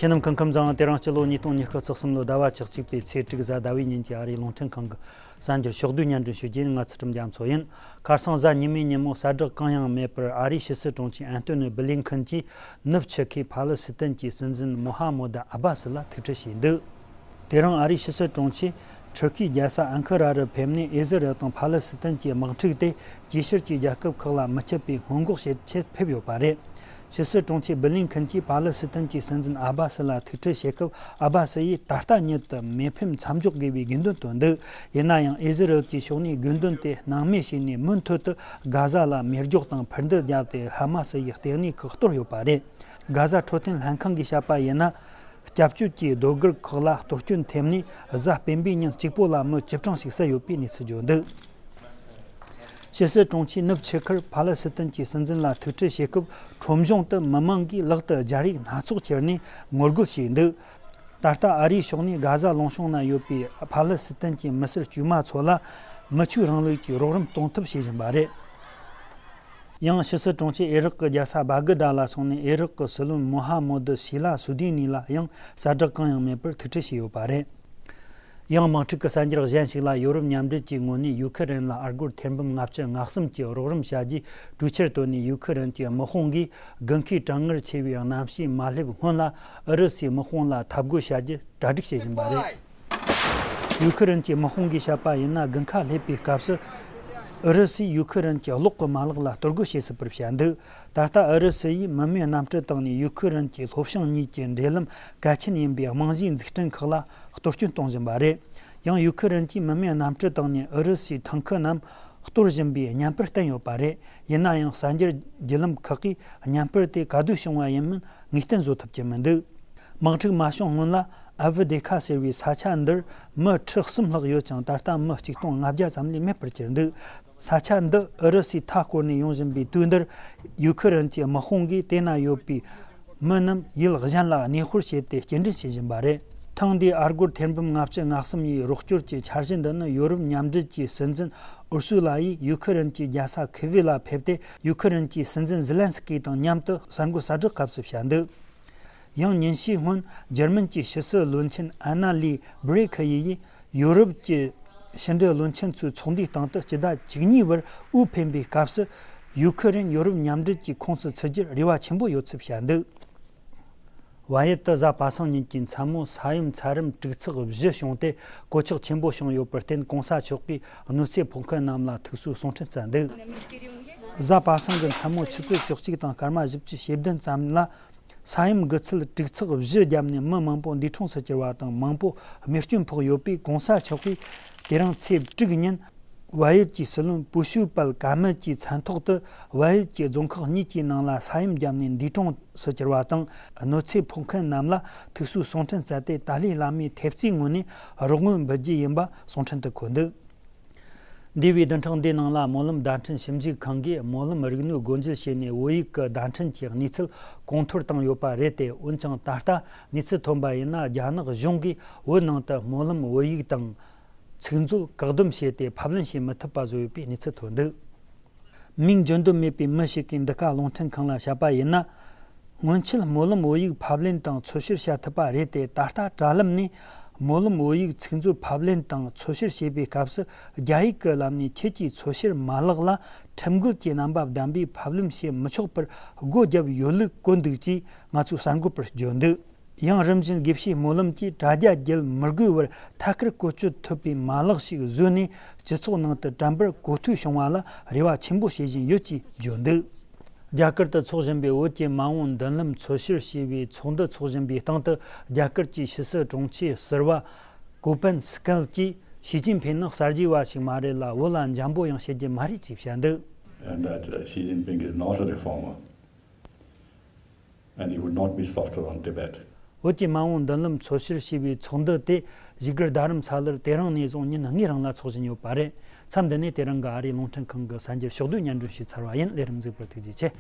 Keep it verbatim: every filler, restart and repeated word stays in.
ཁྱེད་རྣམས་སྐུ་ཁམས་བཟང་། དེ་རིང་སྤྱི་ལོ་ཉིས་སྟོང་ཉི་ཤུ་རྩ་གསུམ་ལོའི་ཟླ་བ་བཅུ་གཅིག་པའི་ཚེས་དྲུག་གཟའ་ཟླ་བའི་ཉིན་གྱི་ཨ་རིའི་རླུང་འཕྲིན་ཁང་གི་གསར་འགྱུར་ཕྱོགས་བསྡུས་སྙན་སྒྲོན་ཞུ་རྒྱུ་ཡིན། ང་ཚུལ་ཁྲིམས་རྒྱ་མཚོ་ཡིན། ཁ་སང་གཟའ་ཉི་མའི་ཉིན་མོ་གསལ་བསྒྲགས་གང་ཡང་མེད་པར། ཨ་རིའི་ཕྱི་སྲིད་དྲུང་ཆེ་ཨན་ཏོ་ནི་བྷི་ལིན་ཁིན་གྱིས་ནུབ་ཕྱི་ཁའི་ཕཱ་ལི་སི་ཐན་གྱི་སྲིད་འཛིན་མོ་ཧ་མོ་ད་ཨ་བྷ་སི་ལ་ཐུག་འཕྲད་བྱས་འདུག་དེ་རིང་ཨ་རིའི་ཕྱི་སྲིད་དྲུང་ཆེས་ཊུར་ཁིའི་རྒྱལ་ས་ཨན་ཁ་ར་རུ་ཕེབས་ནས། ཨི་ཟི་རལ་དང་ཕཱ་ལི་སི་ཐན་གྱི་དམག་འཁྲུག་དེ་དཀྱིལ་ཤར་གྱི་རྒྱལ་ཁབ་ཁག་ལ་མི་ཁྱབ་པའི་སྔོན་འགོག་བྱེད་ཆེད་ཕེབས་ཡོད་པ་རེད། ཕྱི་སྲིད་དྲུང་ཆེ་བྷི་ལིན་ཁིན་གྱིས་ཕཱ་ལི་སི་ཐན་གྱི་སྲིད་འཛིན་ཨ་བྷ་སི་ལ་ཐུག་འཕྲད་བྱེད་སྐབས། ཨ་བྷ་སི་ཡིས་ད་ལྟ་ཉིད་དུ་མེ་ཕམ་མཚམས་འཇོག་དགོས་པའི་དགོས་འདུན་བཏོན་འདུག་ཡིན་ན་ཡང་། ཨི་ཟི་རལ་གྱི་ཕྱོགས་ནས་དགོས་འདུན་དེ་སྣང་མེད་བྱས་ནས། མུ་མཐུད་དུ་གྷ་ཟ་ལ་མེ་སྒྱོགས་དང་འཕུར་མདེལ་བརྒྱབ་སྟེ། ཧ་མ་སི་ཡི་ལྟེ་གནས་ཁག་གཏོར་ཡོད་པ་རེད། གྷ་ཟ་འཕྲོད་བསྟེན་ལྷན་ཁང་གིས་བཤད་པ་ཡིན་ན། སྐྱབས་བཅོལ་གྱི་སྡོད་སྒར་ཁག་ལ་གཏོར་སྐྱོན་ཐེབས་ནས། གཟའ་སྤེན་པའི་ཉིན་གཅིག་པོ་ལ་མི་བཅུ་གྲངས་ཤིག་བསད་ཡོད་པའི་གནས་ཚུལ་བརྗོད་འདུག་ཕྱི་སྲིད་དྲུང་ཆེས་ནུབ་ཕྱི་ཁར་ཕཱ་ལི་སི་ཐན་གྱི་སྲིད་འཛིན་ལ་ཐུག་འཕྲད་བྱེད་སྐབས། ཁྲོམ་གཞུང་དུ་མི་མང་གིས་ལག་ཏུ་སྦྱར་ཡིག་སྣ་ཚོགས་ཁྱེར་ནས་ངོ་རྒོལ་བྱས་འདུག་ད་ལྟ་ཨ་རིའི་ཕྱོགས་ནས་གྷ་ཟ་ལུང་གཤོང་ན་ཡོད་པའི་ཕཱ་ལི་སི་ཐན་གྱི་མི་སེར་དཀྱུས་མ་ཚོ་ལ་མི་ཆོས་རིང་ལུགས་ཀྱི་རོགས་རམ་གཏོང་ཐབས་བྱེད་བཞིན་པ་རེད། ཡང་ཕྱི་སྲིད་དྲུང་ཆེས་ཨི་རག་གི་རྒྱལ་ས་བྷ་གི་དཱ་ལ་སོང་ནས། ཨི་རག་གི་སྲིད་བློན་མོ་ཧ་མོ་དི་ཤི་ལ་སུ་དི་ནི་ལ་ཡང་གསལ་བསྒྲགས་གང་ཡང་མེད་པར་ཐུག་འཕྲད་བྱས་ཡོད་པ་རེད། ཡང་དམག་འཁྲུག་གི་གསར་འགྱུར་གཞན་ཞིག་ལ། ཡོ་རོབ་མཉམ་འབྲེལ་གྱི་ངོས་ནས་ཡུ་ཁི་རན་ལ་ཨ་སྒོར་ཐེར་འབུམ་ལྔ་བཅུ་ང་གསུམ་གྱི་རོགས་རམ་བྱ་རྒྱུའི་གྲོས་འཆར་བཏོན་ནས། ཡུ་ཁི་རན་གྱི་དམག་དཔུང་གིས་དགུན་ཁའི་གྲང་ངར་ཆེ་བའི་གནམ་གཤིས་མ་སླེབས་སྔོན་ལ་ཨུ་རུ་སུའི་དམག་དཔུང་ལ་འཐབ་རྒོལ་བྱ་རྒྱུ་གྲ་སྒྲིག་བྱེད་བཞིན་པ་རེད། ཡུ་ཁི་རན་གྱི་དམག་དཔུང་གིས་བཤད་པ་ཡིན་ན། དགུན་ཁ་སླེབས་པའི་སྐབས་སུ་ཨུ་རུ་སུས་ཡུ་ཁི་རན་གྱི་གློག་གི་མ་ལག་ལ་གཏོར་རྒོལ་བྱེད་སྲིད་པར་བཤད་འདུག་ད་ལྟ་ཨུ་རུ་སུ་ཡིས་མི་མེད་གནམ་གྲུ་བཏང་ནས་ཡུ་ཁི་རན་གྱི་ལྷོ་བྱང་གཉིས་ཀྱི་འབྲེལ་ལམ་གལ་ཆེན་ཡིན་པའི་རྨང་གཞིའི་འཛུགས་སྐྲུན་ཁག་ལ་གཏོར་སྐྱོན་གཏོང་བཞིན་པ་རེད། ཡང་ཡུ་ཁི་རན་གྱིས་མི་མེད་གནམ་གྲུ་བཏང་ནས་ཨུ་རུ་སུའི་ཐང་ཁུ་རྣམས་གཏོར་བཞིན་པའི་བརྙན་པར་བསྟན་ཡོད་པ་རེད། ཡིན་ན་ཡང་། གསར་འགྱུར་བརྒྱུད་ལམ་ཁག་གིས་བརྙན་པར་དེ་ག་དུས་བྱུང་བ་ཡིན་མིན་ངེས་གཏན་བཟོ་ཐུབ་ཀྱི་མི་འདུག་དམག་འཁྲུག་མ་བྱུང་སྔོན་ལ། ཨ་ཝི་དེ་ཁ་ཟེར་བའི་ས་ཆ་འདིར་མི་ཁྲི་གསུམ་ལྷག་ཡོད་ཅིང་། ད་ལྟ་མི་ཆིག་སྟོང་ལྔ་བརྒྱ་ཙམ་ལས་མེད་པར་གྱུར་འདུག་ས་ཆ་འདི་ཨུ་རུ་སུའི་མཐའ་བསྐོར་ནས་ཡོང་བཞིན་པའི་དུས་འདིར། ཡུ་ཁི་རན་གྱི་དམག་དཔུང་གིས་དེ་ན་ཡོད་པའི་མི་རྣམས་ཡུལ་གཞན་ལ་གནས་སྤོར་བྱས་ཏེ། སྐྱེལ་འདྲེན་བྱེད་བཞིན་པ་རེད། ཐེངས་འདིའི་ཨ་སྒོར་ཐེར་འབུམ་ལྔ་བཅུ་ང་གསུམ་ཡི་རོགས་སྐྱོར་གྱི་འཆར་གཞི་འདི་ནི། ཡོ་རོབ་མཉམ་འབྲེལ་གྱི་སྲིད་འཛིན་ཨུར་སུ་ལ་ཡིས་ཡུ་ཁི་རན་གྱི་རྒྱལ་ས་ཁི་བི་ལ་ཕེབས་ཏེ། ཡུ་ཁི་རན་གྱི་སྲིད་འཛིན་ཛི་ལན་སི་ཀི་དང་མཉམ་དུ་གསར་འགོད་གསལ་བསྒྲགས་སྐབས་སུ་བཤད་འདུག་ཡང་ཉིན་ཤས་སྔོན། འཇར་མན་གྱི་ཕྱི་སྲིད་བློན་ཆེན་ཨན་ན་ལི་སྦི་རེ་ཁི་ཡི་ཡིས། ཡོ་རོབ་ཀྱི་ཕྱི་འབྲེལ་བློན་ཆེན་ཚོའི་ཚོགས་འདུའི་སྟེང་དུ་སྤྱི་ཟླ་བཅུ་གཉིས་པར་དབུ་འཕེན་པའི་སྐབས་སུ། ཡུ་ཁི་རན་ཡོ་རོབ་མཉམ་འབྲེལ་གྱི་ཁོངས་སུ་ཚུད་རྒྱུར་རེ་བ་ཆེན་པོ་ཡོད་ཚུལ་བཤད་འདུག་བལ་ཡུལ་དུ་གཟའ་པ་སངས་ཉིན་གྱི་མཚན་མོ་ས་ཡོམ་ཚད་རིམ་དྲུག་ཚེག་བཞི་བྱུང་སྟེ། གོད་ཆག་ཆེན་པོ་བྱུང་ཡོད་པར་བརྟེན། གོང་ས་མཆོག་གིས་གནོད་འཚེ་ཕོག་མཁན་རྣམས་ལ་ཐུགས་གསོའི་གསུང་འཕྲིན་བསྩལ་འདུག་གཟའ་པ་སངས་ཀྱི་མཚན་མོ་ཆུ་ཚོད་བཅུ་གཅིག་དང་སྐར་མ་བཞི་བཅུ་ཞེ་བདུན་ཙམ་ལ། ས་ཡོམ་འགུལ་ཚད་དྲུག་ཚེག་བཞི་བརྒྱབ་ནས་མི་མང་པོ་འདས་གྲོངས་སུ་གྱུར་བ་དང་། མང་པོ་རྨས་སྐྱོན་ཕོག་ཡོད་པས། གོང་ས་མཆོག་གིས་དེ་རིང་ཚེས་དྲུག་ཉིན་བལ་ཡུལ་གྱི་སྲིད་བློན་པུ་ཤུ་པལ་ཀ་མེལ་གྱི་མཚན་ཐོག་ཏུ། བལ་ཡུལ་གྱི་རྫོང་ཁག་གཉིས་ཀྱི་ནང་ལ་ས་ཡོམ་བརྒྱབ་ནས་འདས་གྲོངས་སུ་གྱུར་བ་དང་། གནོད་འཚེ་ཕོག་མཁན་རྣམས་ལ་ཐུགས་གསོའི་གསུང་འཕྲིན་བསྩལ་ཏེ། ཏཱ་ལའི་བླ་མའི་ཐེབས་རྩའི་ངོས་ནས་རོགས་དངུལ་འབུལ་རྒྱུ་ཡིན་པ་གསུང་འཕྲིན་དུ་འཁོད་འདུག་འདས་པའི་བདུན་ཕྲག་འདིའི་ནང་ལ། སྨོན་ལམ་བརྡ་འཕྲིན་ཞིབ་འཇུག་ཁང་གིས་སྨོན་ལམ་རིག་ནུས་སྒོ་འབྱེད་བྱས་ནས། བོད་ཡིག་གི་བརྡ་འཕྲིན་གྱི་གནས་ཚུལ་གོང་མཐོར་བཏང་ཡོད་པ་རེད་དེ། འོན་ཀྱང་། ད་ལྟ་གནས་ཚུལ་ཐོན་པ་ཡིན་ན། རྒྱ་ནག་གཞུང་གིས་བོད་ནང་དུ་སྨོན་ལམ་བོད་ཡིག་དང་ཚིག་མཛོད་བཀག་སྡོམ་བྱས་ཏེ། ཕབ་ལེན་བྱེད་མི་ཐུབ་པ་བཟོས་ཡོད་པའི་གནས་ཚུལ་ཐོན་འདུག་མིང་བརྗོད་འདོད་མེད་པའི་མི་ཞིག་གིས་འདི་ག་རླུང་འཕྲིན་ཁང་ལ་བཤད་པ་ཡིན་ན། སྔོན་ཆད་སྨོན་ལམ་བོད་ཡིག་ཕབ་ལེན་དང་འཚོལ་བཤེར་བྱ་ཐུབ་པ་རེད་དེ། ད་ལྟ་དྲ་ལམ་ནས་སྨོན་ལམ་བོད་ཡིག་ཚིག་མཛོད་ཕབ་ལེན་དང་འཚོལ་བཤེར་བྱེད་པའི་སྐབས་སུ། རྒྱ་ཡིག་གི་ལམ་ནས་ཁྱེད་ཀྱི་འཚོལ་བཤེར་མ་ལག་ལ་ཁྲིམས་འགལ་གྱི་རྣམ་པ་ལྡན་པའི་ཕབ་ལེན་བྱེད་མི་ཆོག་པར་སྒོ་བརྒྱབ་ཡོད་ལུགས་བཀོད་འདུག་ཅེས་ང་ཚོའི་གསར་འགོད་པར་བརྗོད་འདུག་ཡང་རིམ་བཞིན་དགེ་བཤེས་སྨོན་ལམ་གྱིས་དྲ་རྒྱ་བརྒྱུད་མི་དགོས་པར་ཐད་ཀར་བཀོལ་སྤྱོད་ཐུབ་པའི་མ་ལག་ཞིག་བཟོས་ནས། སྤྱི་ཚོགས་ནང་དུ་དྲན་པར་གོ་ཐོས་བྱུང་བ་ལ་རེ་བ་ཆེན་པོ་བྱེད་བཞིན་ཡོད་ཅེས་བརྗོད་འདུག་རྒྱ་གར་དུ་འཚོགས་བཞིན་པའི་བོད་ཀྱི་མ་འོངས་མདུན་ལམ་འཚོལ་བཤེར་ཞེས་པའི་ཚོགས་འདུ་འཚོགས་བཞིན་པའི་སྟེང་དུ། རྒྱ་གར་གྱི་ཕྱི་སྲིད་དྲུང་ཆེ་ཟུར་པ་ཀོ་པན་སི་ཀལ་གྱིས། ཞི་ཅིན་ཕིང་ནི་གསར་བརྗེ་བ་ཞིག་མ་རེད་ལ། བོད་ལ་འཇམ་པོ་ཡང་བྱེད་རྒྱུ་མ་རེད་ཅེས་བཤད་འདུག And that, uh, Xi Jinping is not a reformer, and he would not be softer on Tibet. བོད་ཀྱི་མ་འོངས་མདུན་ལམ་འཚོལ་བཤེར་ཞེས་པའི་ཚོགས་འདུ་དེ་བཞུགས་སྒར་རྡ་རམ་ས་ལར་དེ་རིང་ནས་བཟུང་ཉིན་ལྔའི་རིང་ལ་འཚོགས་བཞིན་ཡོད་པ་རེད། མཚམས་འདི་ནས་དེ་རིང་གི་ཨ་རིའི་རླུང་འཕྲིན་ཁང་གི་གསར་འགྱུར་ཕྱོགས་བསྡུས་སྙན་སྒྲོན་ཞུས་ཚར་བ་ཡིན། ལས་རིམ་གཟིགས་པར་ཐུགས་རྗེ་ཆེ།